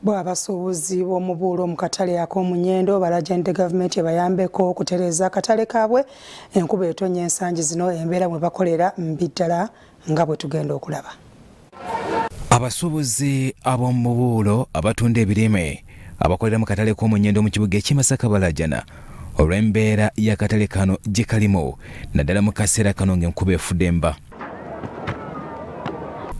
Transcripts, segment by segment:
Bo abasuubuzi b'omubuulo mu katale ak'omunyendo balajanidde gavumenti ebayambeko okutereeza akatale kaabwe. Enkuba etonnya ensangi zino embeera mwe bakolera mbi ddala nga bwe tugenda okulaba. Abasuubuzi ab'omubuulo abatunda ebirime abakolera mu katale k'omunyendo mu kibuga eky'e Masaka balajana olw'embeera y'akatale kano gye kalimu naddala mu kaseera kano ng'enkuba efudemba.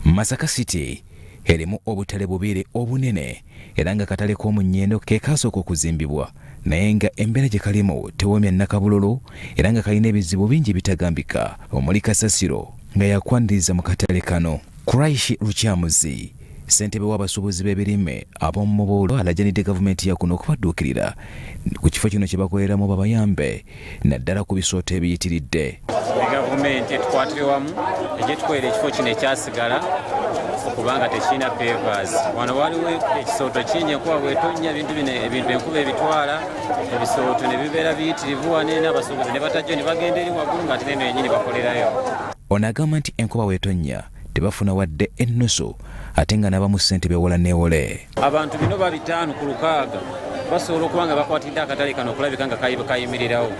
Masaka City erimu obutale bubiri obunene era nga katale k'omunyendo ke kaasooka okuzimbibwa naye nga embeera gye kalimu tewoomya nnakabululu era nga kalina ebizibu bingi ebitagambika omuli kasasiro nga yakwaniriza mu katale kano. Kuraish Lukyamuzi, ssentebe w'abasuubuzi b'ebirime ab'omu mubuulo alajanidde gavumenti ya kuno okubadduukirira ku kifo kino kye bakoleramu babayambe naddala ku bisooto ebiyitiridde. Gavumenti etukwatire wamu egyetukolera ekifo kino ekyasigala okubanga tekirina pavers. Wano waliwo ekisooto kingi, enkuba bwetonnya ebintu bino ebintu enkuba ebitwala ebisooto ne bibeera biyitirivu wano eno abasuubuzi ne batajjo ne bagenda eri waggulu nga ate neno yenyini bakolerayo. Ono agamba nti enkuba bwetonnya tebafuna wadde ennusu ate nga n'abamu ssente bewola neewole. Abantu bino ba 5 ku 6 basobola okuba nga bakwatidde akatale kano okulabika nga kayimirirawo,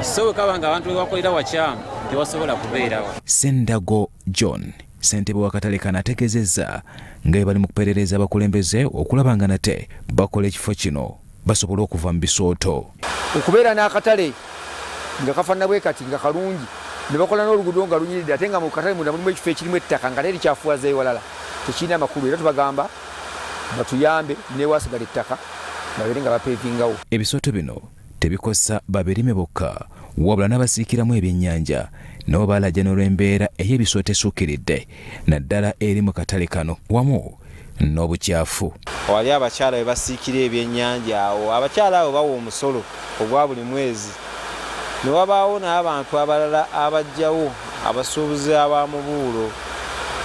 so bwe kaba nga abantu bebakolera wakyamu tebasobola kubeerawo. Ssendago John, ssentebe w'akatale kano ategeezezza nga bwe bali mu kuperereza abakulembeze okulaba nga nate bakola ekifo kino basobole okuva mu bisooto. Okubeera n'akatale nga kafaanana bwe kati nga kalungi ne bakola n'oluguudo nga lunyiridde ate nga mu katale munda mulimu ekifo ekirimu ettaka nga terikyafuwaza ewalala tekirina makulu era tubagamba batuyambe n'ewasigala ettaka babeere nga bapeevingawo. Ebisooto bino tebikosa babirime bokka wabula n'abasiikiramu ebyennyanja nabo balajana olw'embeera ey'ebisooto esukkiridde naddala eri mu katale kano wamu n'obukyafu. Wali abakyala we basiikira ebyennyanja awo abakyala abo bawa omusolo ogwa buli mwezi ne wabaawo n'abantu abalala abajjawo abasuubuzi abamubuulo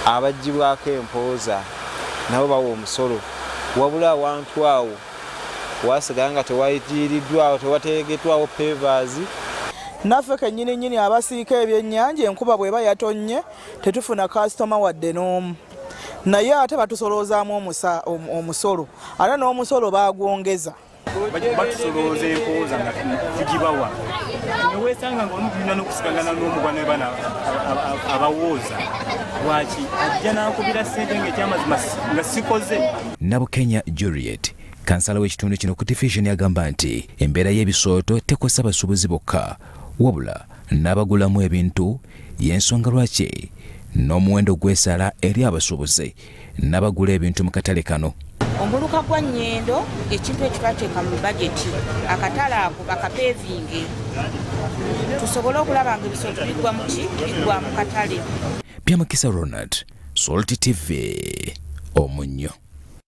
abaggyibwako empooza nabo bawa omusolo wabula awantu awo wasigala nga tewayiiriddwawo tewategeddwawo pavers. Naffe kennyini nnyini abasiika ebyennyanja enkuba bw'eba yatonnye tetufuna kasitoma wadde n'omu, naye ate batusoloozaamu omusolo ate n'omusolo baagwongeza. Batusolooza empooza nga tugibawa neweesanga nga olumu tulina n'okusikangana n'omugwa ne bana abawooza lwaki ajja n'ankubira ssente ng'ekyamazima nga sikoze. Nabukenya Juliet, kansala w'ekitundu kino ku division agamba nti embeera y'ebisooto tekosa basuubuzi bokka wabula n'abagulamu ebintu y'ensonga lwaki n'omuwendo gwesala eri abasuubuzi n'abagula ebintu mu katale kano. Omuluka gwa Nyendo ekintu ekyo twateeka mu bajeti akatale ako bakapevinge tusobole okulaba nga ebisooto biggwa mu ki biggwa mu katale. Byamukisa Ronald, Salt TV, Omunnyo.